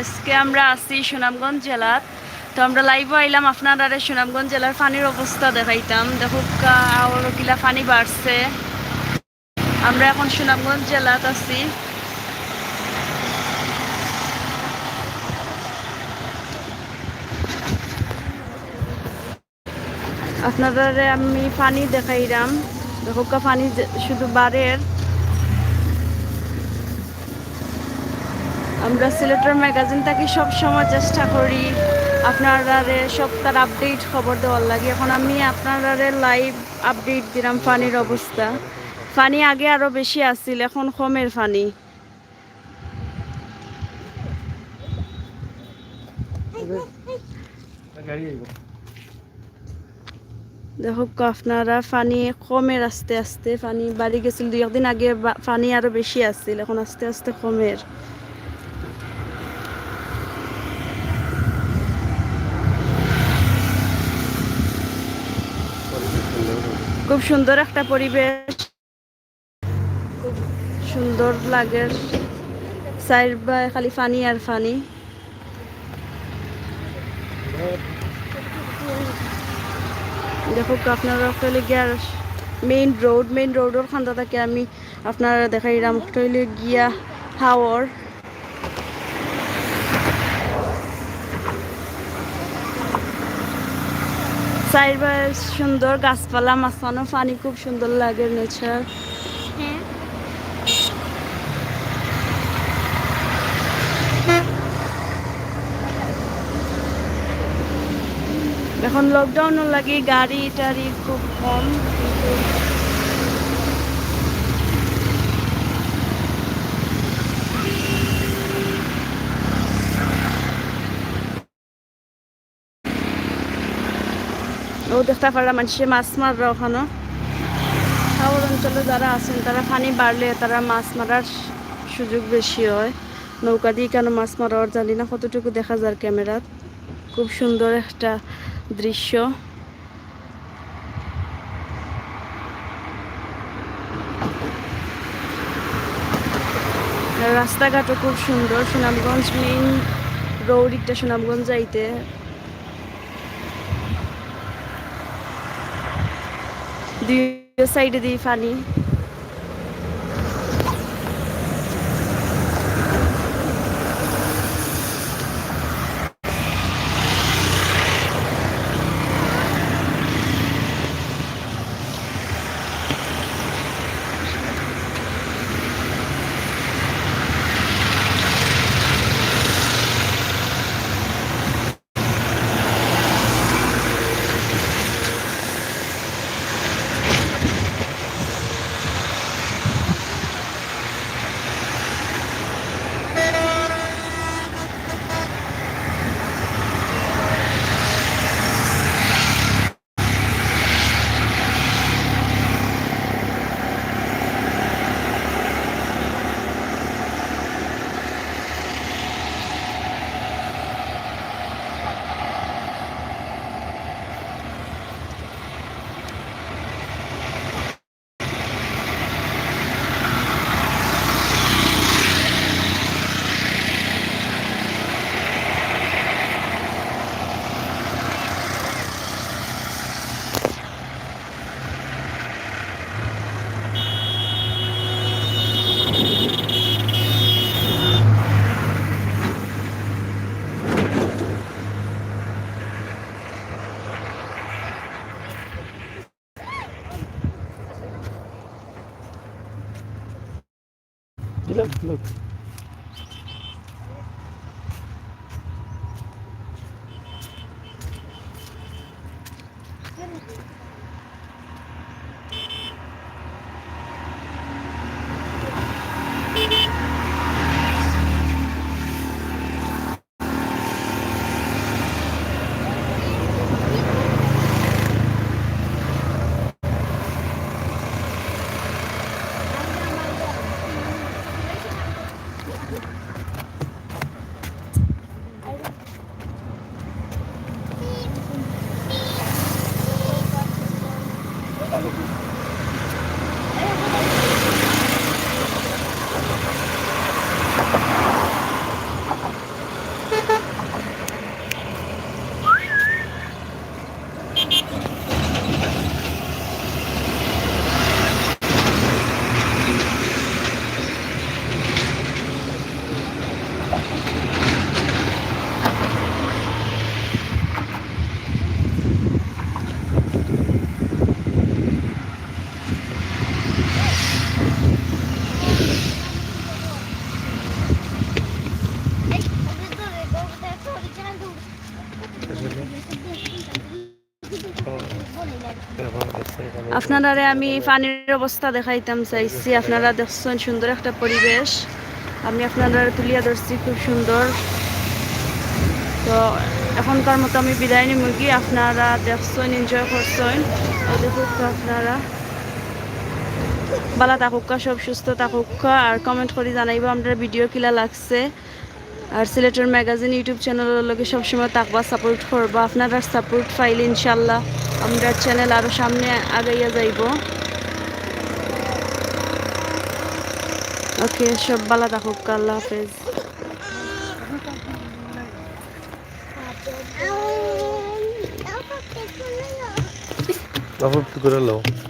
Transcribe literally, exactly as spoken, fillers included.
আজকে আমরা আছি সুনামগঞ্জ জেলাত। তো আমরা live-ও আইলাম আপনারারে সুনামগঞ্জ জেলার পানির অবস্থা দেখাইতাম। দেখউক্কা, আরো কিলা পানি বাড়ছে। আমরা এখন সুনামগঞ্জ জেলাত আছি। আপনারারে আমি পানি দেখাইরাম, দেখউক্কা পানি যে শুধু বাড়ের। আমরা সিলেটের ম্যাগাজিন থাকি সব সময় চেষ্টা করি আপনারারে সবতার update খবর দেওয়ার লাগি। এখন আমি আপনারারে live update দিলাম পানির অবস্থা। পানি আগে আরো বেশি আছিল, এখন কমের পানি। দেখউক্কা আপনারা, পানি কমের আস্তে আস্তে, পানি বাড়ি গেছিল দুই একদিন আগে, বা-, পানি আরো বেশি আছিল, এখন আস্তে আস্তে কমের। খুব সুন্দর একটা পরিবেশ। খুব সুন্দর লাগের, চাইরবায় খালি পানি আর পানি। দেখউক্কা আপনারা, অটা অইলো গিয়া main road, main road-র কান্দা থাকি আমি আপনারারে দেখাইরাম, অটা অইলো গিয়া হাওর। চাইরবায় সুন্দর গাছপালা, মাঝখানো পানি, খুব সুন্দর লাগের nature। এখন lockdown-র লাগি গাড়ি টাড়ি খুব কম, কিন্তু অউ দেখতা পাররা মানষে মাছ মাররা অখানো। হাওর অঞ্চলো যারা আছইন, তারা পানি বাড়লে তারা মাছ মারার সুযোগ বেশি অয়। নৌকাদি কেনে মাছ মাররা অর, জানি না কতটুকু দেখা যার camera-ত। খুব সুন্দর একটা দৃশ্য। রাস্তাঘাটও খুব সুন্দর। সুনামগঞ্জ main road ইটা, সুনামগঞ্জ যাইতে দুই side-এ দি পানি। আপনারারে আমি পানির অবস্থা দেখাইতাম চাইছি। আপনারা দেখছইন সুন্দর একটা পরিবেশ, আমি আপনারারে তুলিয়া ধরছি, খুব সুন্দর। তো এখনকার মতো আমি বিদায় নিমুগি। আপনারা দেখছইন, এনজয় করছইন। এই দেখুক্কা, আপনারা বালা থাকুক্কা, সব সুস্থ থাকুক্কা, আর কমেন্ট করি জানাইবা আমরার ভিডিও কিলা লাগছে। আর সিলেটের ম্যাগাজিন YouTube চ্যানেলর লগে সবসময় থাকবা, সাপোর্ট করবা। আপনারার সাপোর্ট পাইলে ইনশাল্লাহ আমরার চ্যানেল আরও সামনে আগাইয়া যাইবো। ওকে, সব বালা থাকুক্কা, আল্লাহ হাফেজ। বাবু, কি করে লো?